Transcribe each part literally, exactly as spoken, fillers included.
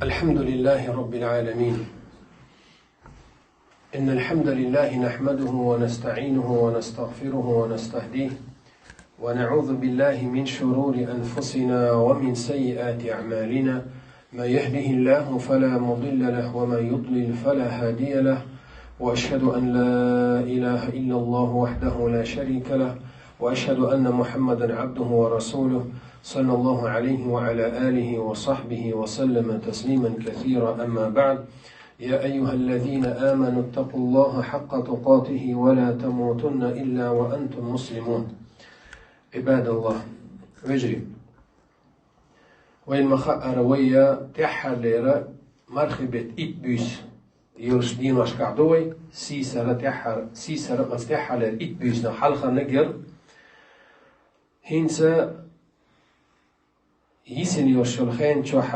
الحمد لله رب العالمين. إن الحمد لله نحمده ونستعينه ونستغفره ونستهديه، ونعوذ بالله من شرور أنفسنا ومن سيئات أعمالنا. من يهده الله فلا مضل له، ومن يضلل فلا هادي له. وأشهد أن لا إله إلا الله وحده لا شريك له، وأشهد أن محمدا عبده ورسوله، صلى الله عليه وعلى آله وصحبه وسلم تسليما كثيرا. أما بعد، يا أيها الذين آمنوا اتقوا الله حق تقاته ولا تموتن إلا وأنتم مسلمون. عباد الله. Вежарий, вайна ма-хаъара, вай тӀаьххьарлера мархий бетта итт буьйса йолчу дийнашкахь ду вай, сийсара тӀаьххьара, сийсара оцу тӀаьххьарлера итт буьйсанах хьалхарниг яра. ХӀинца йисина йолуш йолу хенан чохь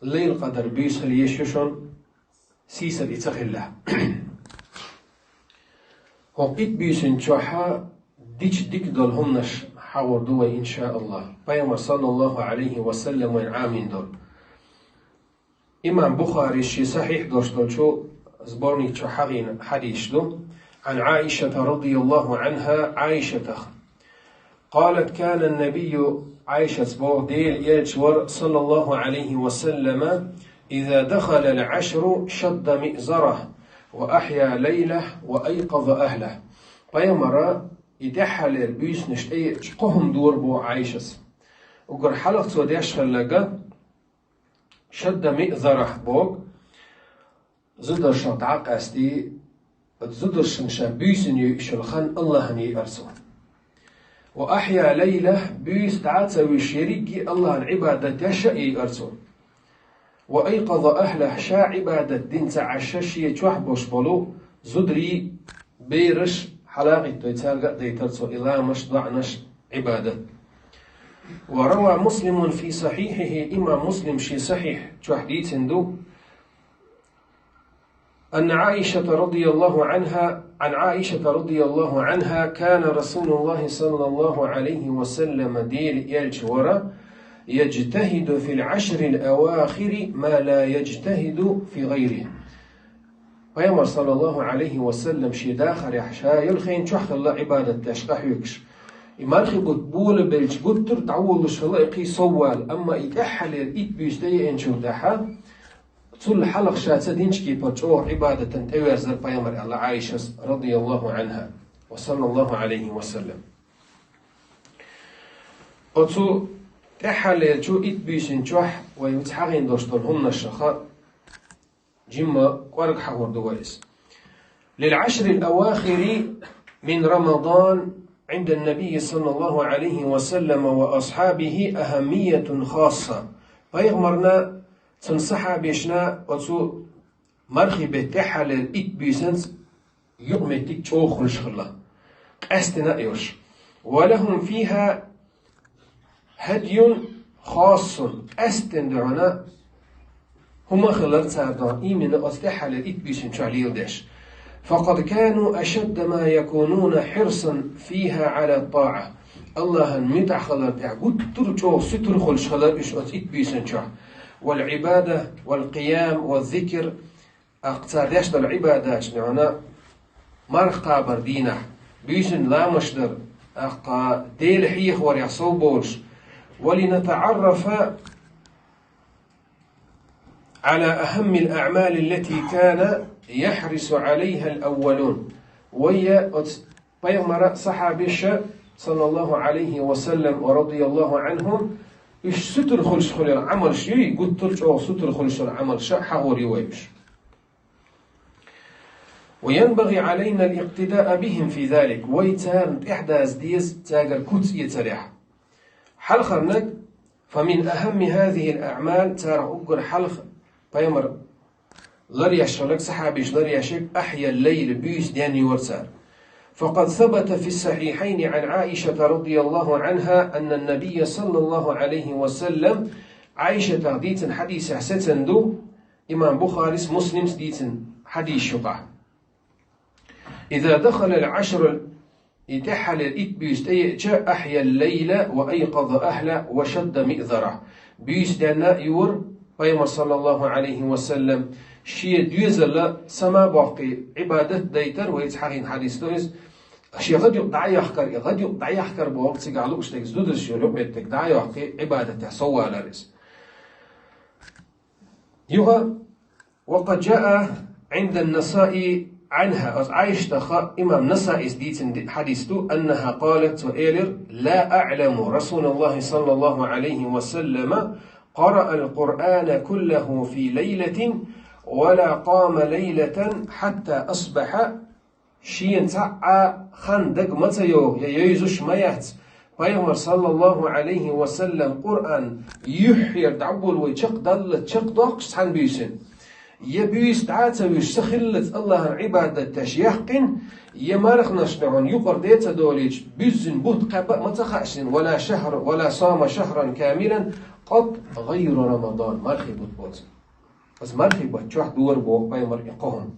Лайлатул-Къадр буьйса хила езаш ю шуна, сийсара и ца хиллехь. ХӀокху итт буьйсанна чохь дича дика долу хӀуманаш хьахор ду вай, иншааллахӀ. Пайхамар, саллаллахӀу Ӏалайхи ва саллам, вайна Ӏамийна долу. Имам Бухарис шен Сахьихь долуш долчу сборник чохь хьахийна хьадисаш ду. عن عائشة رضي الله عنها, Ӏайшатах. قالت: كان النبي, Ӏайшас боху, Делан элча вара, саллаллахӀу Ӏалайхи ва саллам, إذا دخل العشر شد مئزره وأحيا ليله وأيقظ أهله. Пайхамара и тӀаьххьарлера буьйсанаш тӀееача кхо хӀума дора боху Ӏайшас. Уггар хьалха цо деш хилларг, шадда миъзарах боху, зударшах дӀа а къаьстий, оцу зударшна ша буьйсанна йойуш йолу хан АллахӀна йиъара цо. Ва ахья лайлах, буьйса дӀа а ца вуьйш ерригге АллахӀна Ӏибадат деш а йиъара цо. Ва айкъаза ахьлах, ша Ӏибадат дина ца Ӏаш, шен чохь болуш болу зударий, бераш хьала а гӀиттий, цаьрга а дайтара цо и ламазаш, доӀанаш, Ӏибадат. Ва рава Муслимун фи сахьихьихьи, имам Муслим шен Сахьихь чохь дийцина ду, أن عائشة رضي الله عنها، عن عائشة رضي الله عنها، كان رسول الله صلى الله عليه وسلم, Делан элча вара, يجتهد في العشر الأواخر ما لا يجتهد في غيره. Пайхамар, саллаллахӀу Ӏалайхи ва саллам, шен дахарехь ша йолу хенан чохь хилла Ӏибадат деш къахьоьгуш. И мархи бутт болабелча гуттар а дӀаволалуш хилла и кхин соввала, амма и тӀаьххьарлера итт буьйса тӀееанчул тӀаьхьа, цул хьалха ша ца динчу кепара чӀогӀа Ӏибадатана тӀеверзара пайхамар, аьлла Ӏайшас, радияллахӀу Ӏанха, ва саллаллахӀу Ӏалайхи ва саллам. Оцу тӀаьххьарлерачу итт буьйсанна чохь вай вица хьагӀийна долуш долу хӀуманашха жимма кӀорга хьахор ду вай иза. للعشر الأواخر من رمضان عند النبي صلى الله عليه وسلم وأصحابه أهمية خاصة. Пайхамарна, цуьнан сахьабешна оцу мархи беттан тӀаьххьарлера итт буьйсанца юкъаметтиг чӀогӀа хуьлуш хилла, къаьстина а йолуш. ولهم فيها هدي خاص, къаьсттина дуьхьал хӀума хилар цара дуьхьал, именно оцу тӀаьххьарлера итт буьйсанна чохь леладеш. فقد كانوا أشد ما يكونون حرصا فيها على الطاعة. АллахӀан муьтӀахь хилар тӀехь гуттар а чӀогӀа суьтур хуьлуш хилар уьш оцу итт буьйсанна чохь. والعبادة والقيام والذكر, тӀаккха цара деш долу Ӏибадаташна дуьхьал, марха кхабар дийнахь, буьйсанна ламазаш дар, тӀаккха Дела хьехорехь сов болуш. ولنتعرف على أهم الأعمال التي كان يحرص عليها الأولون. Вай оцу пайхамара сахьабеша, саллаллахӀу Ӏалайхи ва саллам ва радияллахӀу Ӏанхум, уьш суьтур хуьлуш хилла Ӏамалш юй, гуттар а чӀогӀа суьтур хуьлуш йолу Ӏамалш хьахор ю вай уьш. وينبغي علينا الاقتداء بهم في ذلك. Вай царна тӀаьхьадаза деза, цаьргара куц эцарехь. Хьалхарниг, فمن أهم هذه الأعمال, царах уггар хьалха пайхамар ларъеш хилларг, сахьабеша ларъеш ерг, أحيا الليل, буьйса денйора цара. فقد ثبت في الصحيحين عن عائشة رضي الله عنها أن النبي صلى الله عليه وسلم, Ӏайшатах дийцина хьадисехь сецна ду, имам Бухарис, Муслимс дийцина хьадисаш юкъахь. إذا دخل العشر, и тӀаьххьарлера итт буьйса тӀееача, أحيا الليل وأيقظ أهله وشد مئزره. Буьйса денна а йора, Пайхамар, саллаллаху Ӏалайхи ва саллам, шен доьзал сама боккхий Ӏибадат дайтар, вайца хьахийна хьадис ду иза. Шен гӀадъюкъ дӀа а яхкар, и гӀадъюкъ дӀа а яхкар боху цигахь лууш дерг, зударш йолу юкъаметтиг дӀа а йоккхий, Ӏибадатехь соввалар иза. Юха, وقد جاء عند النسائي عنها, оцу Ӏайшатах имам Насаис дийцина ди-, хьадис ду, أنها قالت, цо элира: لا أعلم رسول الله صلى الله عليه وسلم قرأ القرآن كله في ليلة ولا قام ليلة حتى أصبح. Шена цхьа а хан дага ма ца йогӀу, я йовзуш ма яц, Пайхамар, саллаллаху Ӏалайхи ва саллам, Къуръан юьххьера дӀаволавой чекхдаллалц чекхдоккхуш цхьана буьйсина. Я буьйса дӀа а ца вуьжуш, са хиллалц Аллахьан Ӏибадат деш яьккхина, я марханаш дуьхьал юкъара де а ца долийча, буьззина бутт кхаба а ма ца хаьа шена, ولا شهر، ولا صام شهرا كاملا قط غير رمضان. Мархий бутт боцу. Аса мархий бутт чохь дора боху Пайхамар и кхо хӀума.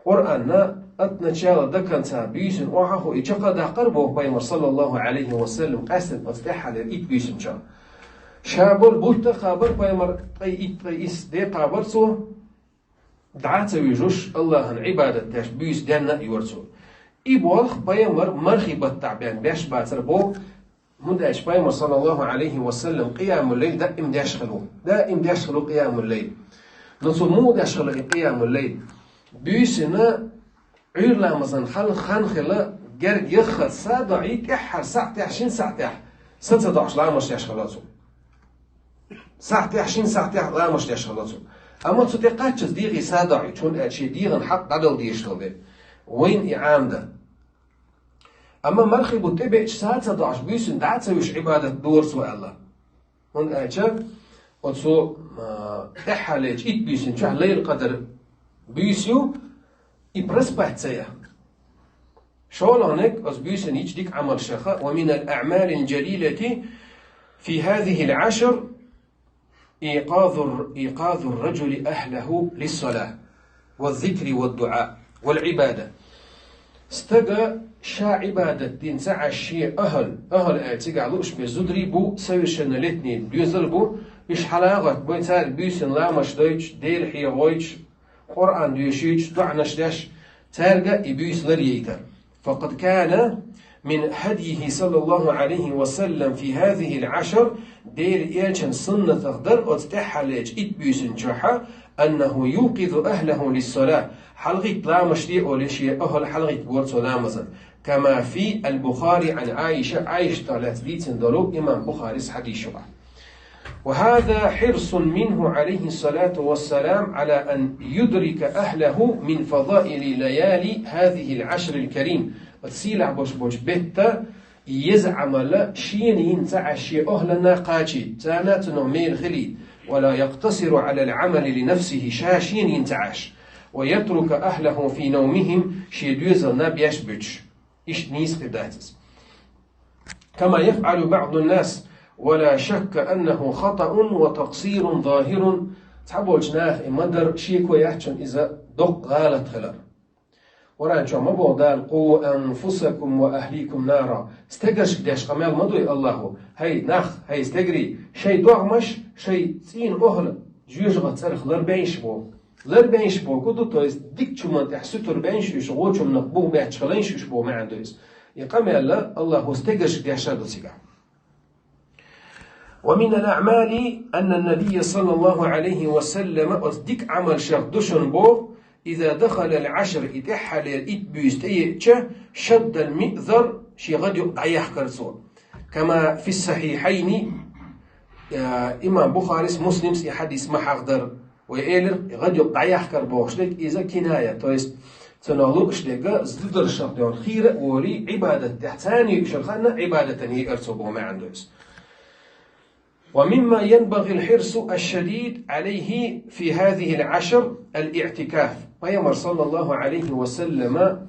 Къуръанна от начала до конца буьйсина охьахуо и чекхдаккхар боху Пайхамар, саллаллаху Ӏалайхи ва саллам, къаьстина оцу тӀаьххьалера итт буьйсина чохь. Ша болу бутт а кхабар Пайхамар, ткъе итт, ткъе исс де кхабар цо, дӀа а ца вуьжуш, Аллахьан Ӏибадат деш буьйса денна а йора цо. И болх Пайхамар мархий баттахь бен беш бацара боху, хӀунда аьлча Пайхамар, саллаллаху Ӏалайхи ва саллам, къиямул-лайл даим деш хилла ву. Даим деш хилла ву къиямул-лайл. Но цо муха деш хилла и къиямул-лайл? Буьйсина Ӏуьйра ламазан хьалха хан хилла, герга яххалц са а доӀий, тӀаьххьара сахьтехь, шина сахьтехь са ца доӀуш ламазаш деш хилла цо. Сахьтехь, шина сахьтехь ламазаш деш хилла цо. Амма цу тӀе кхаччалц дегӀе са а доӀуьйтуш, хӀунда аьлча шен дегӀан хьакъ дӀадала дезаш долу дела. Вайна и Ӏамадан. Амма мархий бутт тӀебеача са а ца доӀуш, буьйсина дӀа а ца вуьжуш Ӏибадат дора цо аьлла. ХӀунда аьлча оцу, а, тӀаьххьалерчу итт буьйсина чохь Лайлатул-Къадр буьйса ю, и проспать ца ян. ШолгӀаниг оцу буьйсина йича дика Ӏамалшаха, ومن الأعمال الجليلة في هذه العشر إيقاظ، إيقاظ الرجل أهله للصلاة والذكر والدعاء والعبادة. Стага ша Ӏибадат дина ца Ӏаш шен ахӀал, ахӀал аьлла цигахь лууш берш зударий бу, совершеннолетний доьзал бу, уьш хьалагӀоттабой, цаьрга буьйсина ламазаш дойтуш, Дела хьехавойтуш, Къуръан доьшуьйтуш, доӀанаш деш, цаьрга и буьйса ларъяйтар. فقد كان من هديه صلى الله عليه وسلم في هذه العشر, Делан элчан суннатах дара оцу тӀаьххьалерчу итт буьйсина чохь, أنه يوقظ أهله للصلاة, хьалагӀитта ламазаш де олий шен ахӀал хьалагӀиттабора цо ламазан. كما في البخاري عن عائشة, Ӏайшатах лаьцна дийцина долу имам Бухарис хьадис ю. وهذا حرص منه عليه الصلاة والسلام على أن يدرك أهله من فضائل ليالي هذه العشر الكريم. Оцу сийлахь болуш болчу беттан еза Ӏамал шена йина ца Ӏаш шен охӀланна кхачийта, царна а цунах мела хилийта, ولا يقتصر على العمل لنفسه, ша шена йина ца Ӏаш, ويترك أهله في نومهم, шен доьзална беш буьтуш. Иштта нийса хир дац иза. كما يفعل بعض الناس، ولا شك أنه خطأ وتقصير ظاهر. Цхьаболчу наха и ма-дарра шеко яц шуна иза доккха гӀалат хилар. Къуръан чохь ма боху Дала: قوا أنفسكم وأهليكم نارا. Стегаршка деш къамел ма дуй Аллахо: хӀай нах, хӀай стегарий, шайн догӀмаш, шайн цӀийнан охӀла жоьжахатин цӀарах ларбейша боху. Ларбейша боху ду, то есть дикачу хӀуманна тӀехь суьтурбейша уьш, вочу хӀуманах бух бетташ хилийша уьш боху маьӀна ду иза. И къамел Аллахо стегаршка дешар ду цигахь. ومن الأعمال أن النبي صلى الله عليه وسلم, оцу дика Ӏамалшах ду шуна боху, إذا دخل العشر, и тӀаьххьалера итт буьйса тӀееъча, شد المئزر, шен гӀадъюкъ дӀаяьхкар цо. كما في الصحيحين, а, имам Бухарис, Муслимс и хьадис ма хьахадара. Вай элира, и гӀадъюкъ дӀаяьхкар бохуш дерг иза киная, то есть цунах лууш дерг зударшах дуьхьал хийра а волий, Ӏибадат тӀехь царна юьйшур ханна Ӏибадатана еара цо боху маьӀна ду иза. ومما ينبغي الحرص الشديد عليه في هذه العشر الاعتكاف. Пайхамар, саллаллаху Ӏалайхи ва саллама,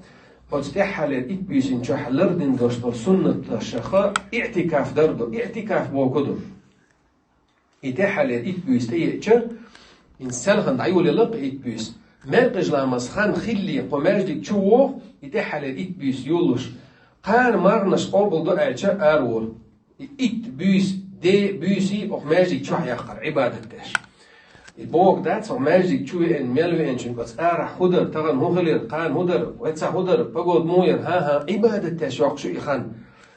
оцу тӀаьххьалера итт буьйсина чохь лардина долуш долу суннаташаха иӀтикаф дар ду. ИӀтикаф боху ду. И тӀаьххьалера итт буьйса тӀееъча, хӀинца селхана дӀайолаелла-кх итт буьйса. Маьркъажа ламаз хан хилале кху маьждиг чу вогӀу, и тӀаьххьалера итт буьйса йолалуш. Кхана марханаш къобалдо аьлча, араволу. И итт буьйса, де буьйсий окху маьждиг чохь яккхар, Ӏибадат деш. И боху дац, хьо маьждиг чу веана, мел веанчуьнга оцу арахь хӀун дара, тахана хӀун хилира, кхана хӀун дара, вайца хӀун дара, погода муха яра, хӀан-хӀан, Ӏибадат деш йоккхуш ю и хан.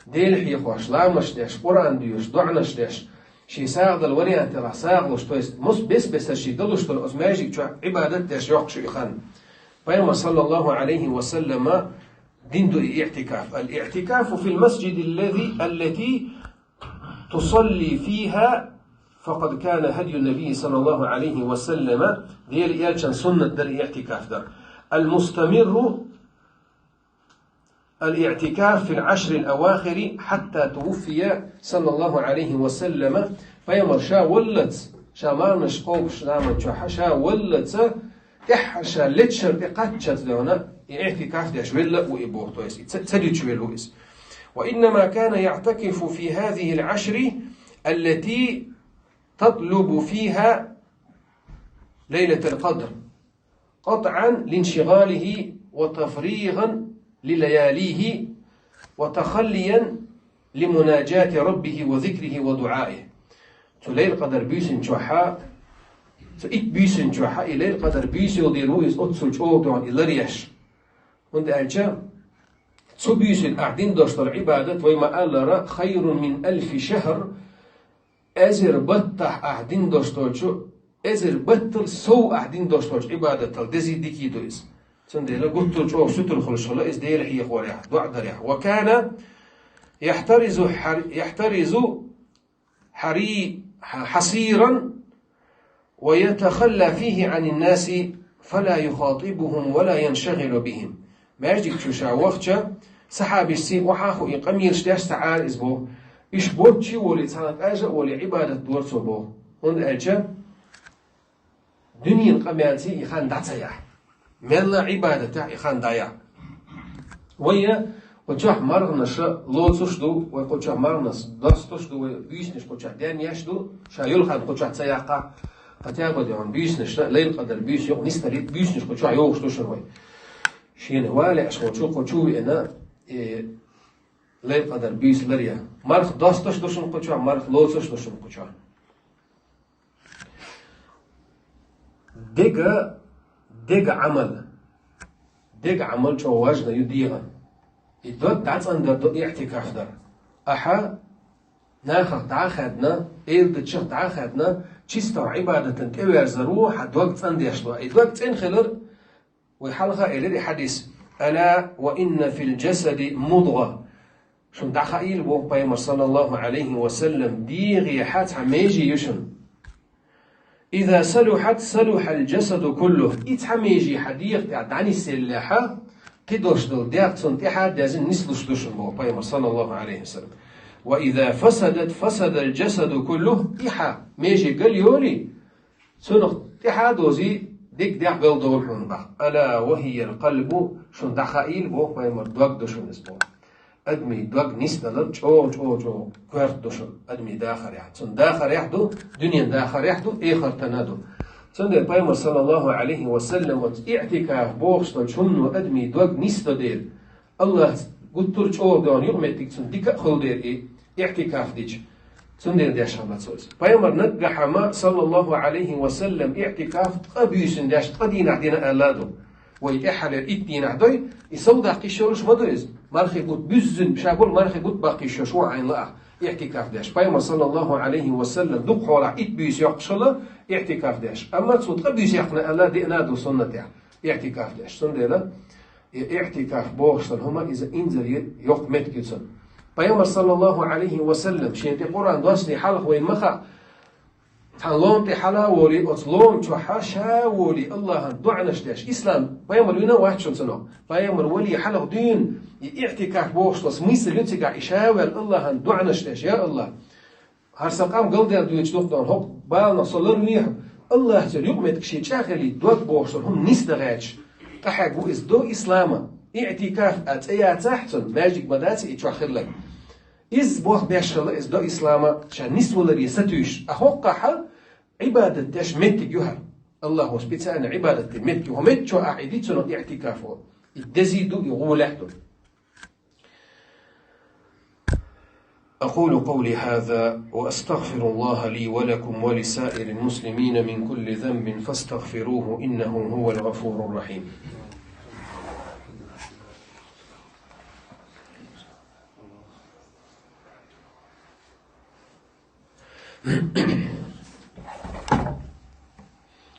Дела хьехош, ламазаш деш, Къуръан доьшуш, доӀанаш деш, шен сагӀа дала вариант тӀехь сагӀа луш, то есть мус бес-бесара шен далуш долу оцу маьждиг чохь Ӏибадат деш йоккхуш ю и хан. Пайхамар, саллаллаху Ӏалайхи ва саллама, дина ду и иътикаф. Ал-иътикафу фил масджиди аллази, аллати тусалли фиха, факъад кана хадю набий, саллаллаху Ӏалайхи ва саллама, Дела элчан суннат дара иътикаф дар. Ал-мустамирру ал-иътикаф фил Ӏашрил авахири хьатта тувуффия, саллаллаху Ӏалайхи ва саллама, пайхамар ша валлалц, ша марханаш кхобуш заман чохь ша валлалц, тӀаьххьара ша леччара тӀе кхаччалц дуьйна, и иътикаф деш велла а ву и боху, то есть и ца, ца дуьтуш велла ву иза. Ва иннама кана яътакифу фи хазихил Ӏашри, аллати татлубу фиха лайлатал къадр, къатӀан линшигъалихи ва тафригъан лилаялихи ва тахаллиян лимунаджати раббихи ва зикрихи ва дуӀаихи. Цу лайлатал къадр буьйсанна чохь, цу итт буьйсанна чохь и лайлатал къадр буьйса йолу дела ву иза оццул чӀогӀа дуьйна и ларъеш. ХӀунда аьлча цу буьйсанна ахь дина долуш долу Ӏибадат, вай ма-аллара, хайрун мин алфи шахр, эзар баттахь ахь дина долуш долчу, эзар баттал сов ахь дина долуш долчу Ӏибадатал дезий, дикий ду иза. Цундела гуттар а чӀогӀа сутара хуьлуш хилла иза Дела хьехорехь, доӀа дарехь. Ва кана яхтаризу хьар-, яхтаризу хьари-, хьа-, хьасиран ва ятахалла фихи Ӏанин наси, фала юхатибухум ва ла яншагӀилу бихим. Маьждиг чу ша вахча, сахьабашций охьа а хуий, къамелаш деш ца Ӏара иза боху. Иштта боцчу а волий, цхьана кӀажа а волий, Ӏибадат дора цо боху. ХӀунда аьлча дуьненан къамелций и хан дӀа ца яхь. Мелла Ӏибадатехь и хан дӀаяхь. Вай кху чохь марханаш лоцуш ду, вай кху чохь марханаш достуш ду, вай буьйсанаш кху чохь денъеш ду, ша йолу хан кху чохь ца яккхахь, хьан тӀе а бан дуьйна буьйсанаш, лайлатал къадр буьйса юкъа нисдалийта, буьйсанаш кху чохь йогӀуш ду шуна вай. Шена валеаш волчу кху чу веана, и лайлатал къадр буьйса ларъян. Марха достуш ду шуна кху чохь, марха лоцуш ду шуна кху чохь. Дега, дега Ӏамал. Дега Ӏамал чӀогӀа важна ю дегӀан. И дог дӀацӀандар ду иътикаф дар. Ахьа нахах дӀа а хаьдна, эладитанах дӀа а хаьдна, чистагӀа Ӏибадатан тӀеверзар ву, хьан дог цӀандеш ду. И дог цӀена хилар, вай хьалха а элира и хьадис: «Ала ва инна фил джасади мудгӀа». Шуна дӀахаийла, боху пайхамар, саллаллаху Ӏалайхи ва саллам, дегӀехь цхьа меже ю шуна. «Иза салухьат, салухьал джасаду куллух». И цхьа меже хьан дегӀа тӀехь дӀанисъеллехь, кхидолуш долу дегӀ цунна тӀаьхьа а даьзна нислуш ду шуна, боху пайхамар, саллаллаху Ӏалайхи ва саллам. «Ва иза фасадат, фасадал джасаду куллух». И хьан меже гал йолий, цунах тӀаьхьа а дозий, дегдехь галдолу хьуна бах. «Ала ва хиял къалбу», шуна дӀахаийла, боху пайхамар, дог ду шуна иза, боху. Адамийн дог нисдалар чӀогӀа, чӀогӀа, чӀогӀа коьрта ду шуна адамийн дахарехь. Цунна дахарехь ду, дуьненан дахарехь ду, эхартана ду. Цундела пайхамар, саллаллаху Ӏалайхи ва саллам, оцу иътикаф бохуш долчу хӀумано адамийн дог нисдо дела, Аллахьца гуттар а чӀогӀа дуьйна юкъаметтиг цунна дика а хуьлу дела и иътикаф дича. Цундела деш хилла цо иза. Пайхамар наггахьама, саллаллаху Ӏалайхи ва саллам, иътикаф ткъа буьйсанна деш, ткъа дийнахь дина аьлла а ду. Вай тӀаьххьара итт дийнахь дой, и сов даккха йиш йолуш ма ду иза. Мархи бутт буьззина, ша болу мархи бутт баккха йиш йолуш ву хьайна лаахь, иътикаф деш. Пайхамар, саллаллаху Ӏалайхи ва саллам, дукха хьолахь итт буьйса йоккхуш хилла иътикаф деш. Амма цо ткъа буьйса яьккхина аьлла, деана а ду суннатехь иътикаф деш. Цундела и иътикаф бохуш долу хӀума иза инзаре йоккха меттиг ю цунна. Пайхамар, саллаллаху Ӏалайхи ва саллам, шен тӀе Къуръан доссане хьалха вайна ма хаьа, цхьана лома тӀе хьала а волий, оцу лома чохь ша а волий, Аллахьан доӀанаш деш. Ислам пайхамар вина а вац шуна цунах. Пайхамар вале хьалха дуьйна и иътикаф бохуш долу смысл ю цигахь, и ша а ваьлла Аллахьан доӀанаш деш: «Я Аллах, хӀара сан къам галдаьлла дуьйцуш ду-кх дуьйна, хӀокху баланах со ларвехьа, Аллахьца юкъаметтиг шен чӀагӀ хилийта дог», бохуш долу хӀума нисдан гӀерташ. Къахьегна ву иза до ислама. Иътикаф а цӀе яцахь цунна, маьждиг ма дац и чохь хилларг. Изза болх беш хилла иза до ислама, ша нисваларе сатуьйсуш. А хӀокхахь Ӏибадат деш меттиг ю хӀара. Аллахьо специально Ӏибадат деш меттиг ю. ХӀокху метта чу ахь и ди цунах иътикаф олу. И дезий ду, и гӀолехь ду. أقول قولي هذا وأستغفر الله لي ولكم ولسائر المسلمين من كل ذنب فاستغفروه إنه هو الغفور الرحيم.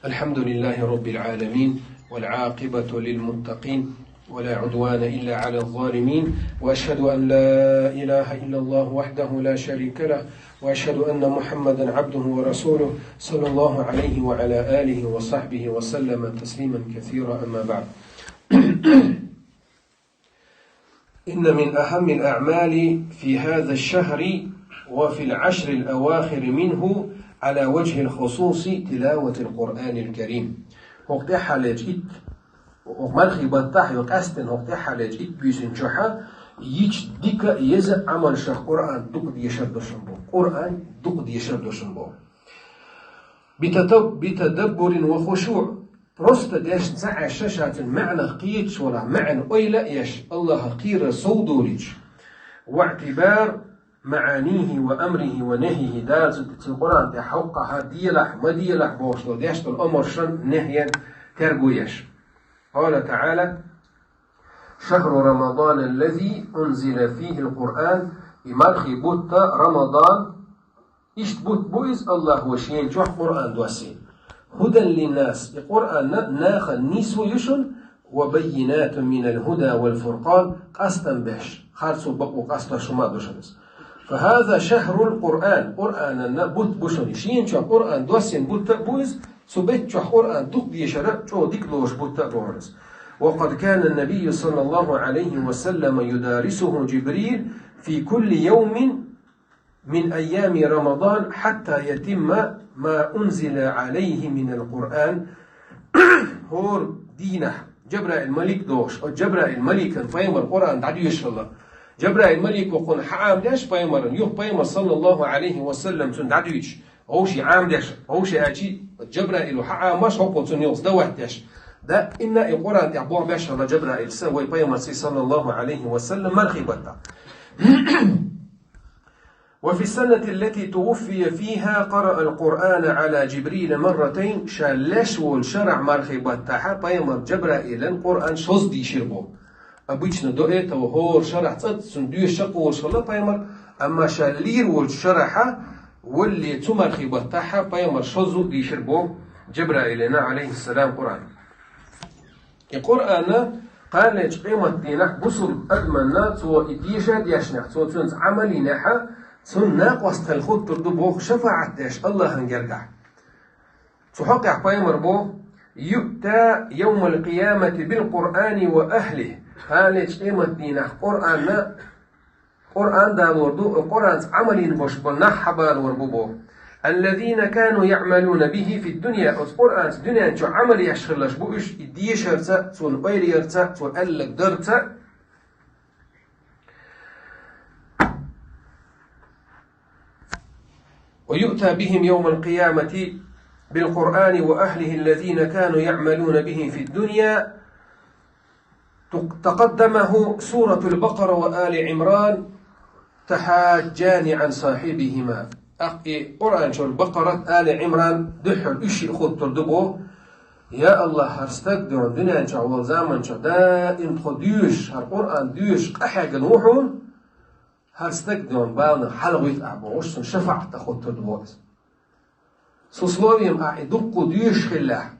الحمد لله رب العالمين، والعاقبة للمتقين، ولا عدوان إلا على الظالمين، وأشهد أن لا إله إلا الله وحده لا شريك له، وأشهد أن محمدا عبده ورسوله، صلى الله عليه وعلى آله وصحبه وسلم تسليما كثيرا، أما بعد. إن من أهم الأعمال في هذا الشهر وفي العشر الأواخر منه على وجه الخصوص تلاوة القرآن الكريم. ХӀокху тӀаьххьарлечу итт, хӀокху мархий баттахь, йо къаьстина хӀокху тӀаьххьарлечу итт буьйсанна чохь йича дика а, еза а Ӏамалшах Къуръан дукха дешар ду шуна боху. Къуръан дукха дешар ду шуна боху. بتدبر وخشوع. Просто дешна ца Ӏаш, ша цуьнан маьӀнах кхеташ валахь, маьӀна ойла а еш, Аллахах кхерар сов долуьйтуш. واعتبار معانيه وأمره ونهيه. Дала цу, цу Къуръан тӀехь хьокхахьа делахь, ма делахь бохуш долу деш долу омрашан, нехьен терго еш. قال تعالى: شهر رمضان الذي أنزل فيه القرآن. И мархий бутт Рамадан, иштта бутт бу иза, Аллахо шена чохь Къуръан доссийна. هدى للناس, и Къуръан нахана нисво ю шуна, وبينات من الهدى والفرقان, къастам беш, харцо бакъо къастош хӀума а ду шуна иза. فهذا شهر القرآن, Къуръанан бутт бу шуна. Шена чохь Къуръан доссийна бутт а бу иза, цу бетта чохь Къуръан дукха дешар а, чӀогӀа дика лоруш бутт а бу хьуна иза. وقد كان النبي صلى الله عليه وسلم يدارسه جبريل في كل يوم من أيام رمضان حتى يتم ما أنزل عليه من القرآن. ХӀора дийнахь Джабраил малик дохуш, оцу Джабраил маликана пайхамар Къуръан дӀадоьшуш хилла. Джабраил малико кхунна хьаӀамадеш пайхамарна, юха пайхамар, саллаллаху Ӏалайхи ва саллам, цунна дӀадоьшуш. Вовший Ӏамадеш, вовший аьлчи, Джабраило хьаӀамаш, хӀокхо цунна юхаца дан хӀоттадеш. Даимна и Къуръан тӀехь болх беш хилла Джабраил са вай пайхамарций, саллаллаху Ӏалайхи ва саллам, мархий баттахь. وفي السنة التي توفي فيها قرأ القرآن على جبريل مرتين, ша леш волу шарахь мархий баттахь пайхамар Джабраилан Къуръан шозза дийшира боху. Обычно до этого хӀора шарахь цӀа цунна доьшуш а кхолуш хилла пайхамар, амма ша лийр волчу шарахь, валле, цу мархий баттахь пайхамар шозза а дийшира боху Джабраилана, Ӏалайхиссалам, Къуръан. И Къуръан кхана лечу къематдийнахь бусулба адамна цо и деша а дешнехь, цо цуьнца Ӏамал йинехь, цунна накъост хила хӀуттур ду боху шафаӀат деш Аллахьан гергахь. Цу хьокъехь пайхамар боху: يؤتى يوم القيامة بالقرآن وأهله. Кхана лечу къематдийнахь Къуръанна, Къуръан далор ду, Къуръанца Ӏамал йина болуш болу нах хьабалор бу боху. الذين كانوا يعملون به في الدنيا. Оцу Къуръанца дуьнен чу Ӏамал еш хилларш бу уьш, и дешарца, цунна ойла ярца, цо аьлларг дарца. ويؤتى بهم يوم القيامة بالقرآن وأهله الذين كانوا يعملون به في الدنيا. تقدمه سورة البقرة وآل عمران تحاجان عن صاحبهما. ТӀаккха и Къуръан чуьра Бакъарат, Али Ӏимран дуьххьара уьш шиъ хӀуттур ду боху: «Я АллахӀ, хӀара стаг дуьнен чохь волу заманчохь даим тхо доьшуш, хӀара Къуръан доьшуш къахьегна ву хьуна, хӀара стаг дуьнен баланах хьалагӀуьйту ахь», – бохуш, цунна шафаӀат дан хӀуттур ду боху иза. С условием ахь и дуккха доьшуш хиллехь.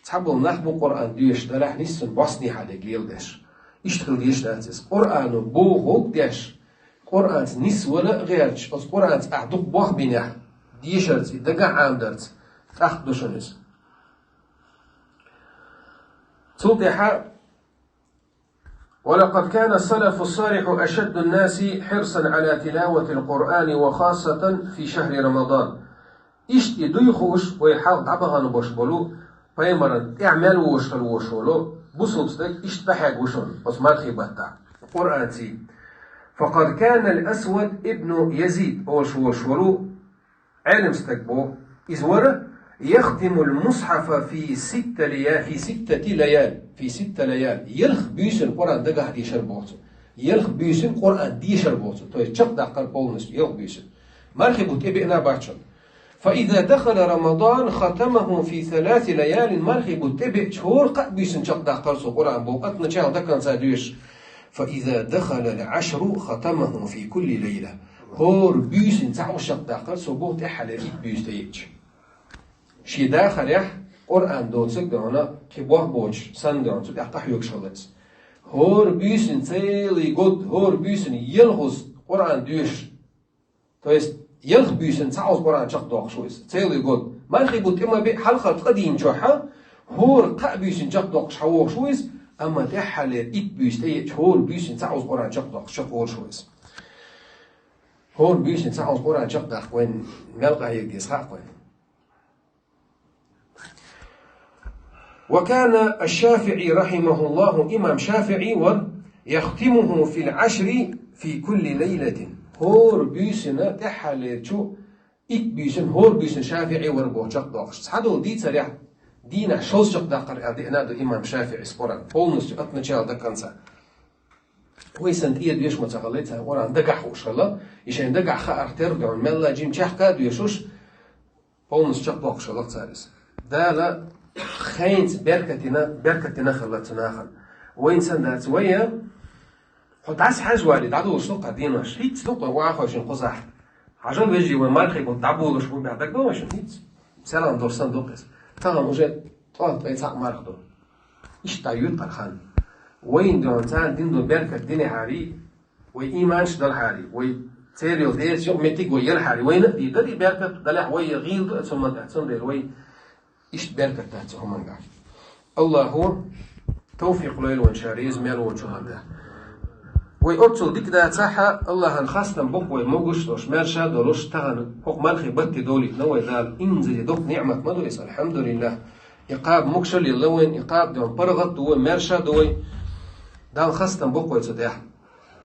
Цхьаболу нах бу Къуръан доьшуш делахь, нисса босса дехьа дерг леладеш. Иштта хила дезаш дац иза. Къуръано бохург деш, Къуръанца нисвала а гӀерташ, оцу Къуръанца ахь дукха болх бинехь, дешарца, и дагахь Ӏамадарца, тӀаккха ду шуна иза. Цул тӀаьхьа: ولقد كان السلف الصالح أشد الناس حرصا على تلاوة القرآن وخاصة في شهر رمضان. Иштта и дуй хууш, вай хьалха дӀабахана болуш болу, пайхамаран тӀаьхьа мел вуьйш хила волуш волу бусулба стаг иштта къахьегна ву шуна оцу мархий баттахь Къуръанций. فقد كان الأسود ابن يزيد олуш волуш волу Ӏелам стаг бу. Иза вара: يختم المصحف في ست ليا-, في ستة ليال, في ست ليال. Ялх буьйсанна Къуръан дагахь дийшар боху цо. Ялх буьйсанна Къуръан дешар боцу, то есть чекхдаккхар полностью ялх буьйсанна. Мархий бутт тӀебеана бац шоана. فإذا دخل رمضان ختمه في ثلاث ليال, мархий бутт тӀебеача хӀора кхаа буьйсанна чекхдаккхар цо Къуръан боху, от начала до конца доьшуш. فإذا دخل العشر ختمه في كل ليلة. ХӀора буьйсанна цхьа чекхдаккхар цо боху, тӀаьххьара итт буьйса тӀееача. Шен дахарехь Къуръан доцург дона, кхин бохь боцуш санна дона, цу тӀехь къахьоьгуш хилла иза. ХӀора буьйсанна целый год, хӀора буьйсанна ялхазза Къуръан доьшуш. То есть ялх буьйсанна цхьа Ӏуза Къуръан чекхдоккхуш ву иза, целый год. Мархий бутт тӀе ма беа, хьалхара ткъа дийнахь чохь а, хӀора кхаа буьйсанна чекхдоккхуш хьан вогӀуш ву иза, амма тӀаьххьара итт буьйса тӀееача хӀора буьйсанна цхьа Ӏуза Къуръан чекхдоккхуш чекхволуш ву иза. ХӀора буьйсанна цхьа Ӏуза Къуръан чекхдаккха вайн мел къахьега деза хаьа вайн. وكان الشافعي رحمه الله, имам ШафиӀи вара, يختمه في العشر في كل ليلة. ХӀора буьйсанна тӀаьххьарчу итт буьйсанна, хӀора буьйсанна ШафиӀи вара боху чекхдоккхуш. Цхьадолу дийцарехь, дийнахь шозза чекхдаккхар аьлла деана ду имам ШафиӀис Къуръан, полностью от начала до конца. Вай санна тӀера доьшуш ма ца хилла, цара Къуръан дагахь хууш хилла, и шайн дагахь хаарх терра дуьхьал мелла жим чехка а доьшуш, полностью чекхдоккхуш хилла цара иза. Дала хенца беркатина, беркатина хилла цу нахана. Вайна санна дац вай, хьо дӀасахьаьжжа валий, дӀадолуш ду-кх денош, хӀинца ду-кх вахой шун кхузахь. Хьажал, вежарий, вай мархий бутт дӀаболуш бу баьхьа дагабан вай шун хӀинца. Салам долуш санна ду-кх иза. Тахана уже тӀом ткъе цхьаъ марха ду. Иштта дӀайоьду кхара хан. Вайна дуьхьал царна дина долу беркат динехьарий, вай ийманаш далахьарий, вай церан йолу деза юкъаметтиг вай елахьарий, вайна а дийр дара и беркат, далехь вай гӀийла ду оцу хӀуманна тӀехь, цундела вай иштта беркат дац оцу хӀуманна тӀехь. Аллахо тавфикъ лойла вайна ша реза мел волчу хӀуманна тӀехь. Вай оццул дика дацахь а, Аллахьан хастам боккху вай могуш а долуш, маьрша а долуш, тахана хӀокху мархий батте долийтина вай Дала, инзаре доккха ниӀмат ма ду иза, алхьамдулиллахӀ. И кхаба могушалла елла вайна, и кхаба дуьхьал паргӀат а ду вай, маьрша а ду вай. Далла хастам боккху вай цу тӀехь.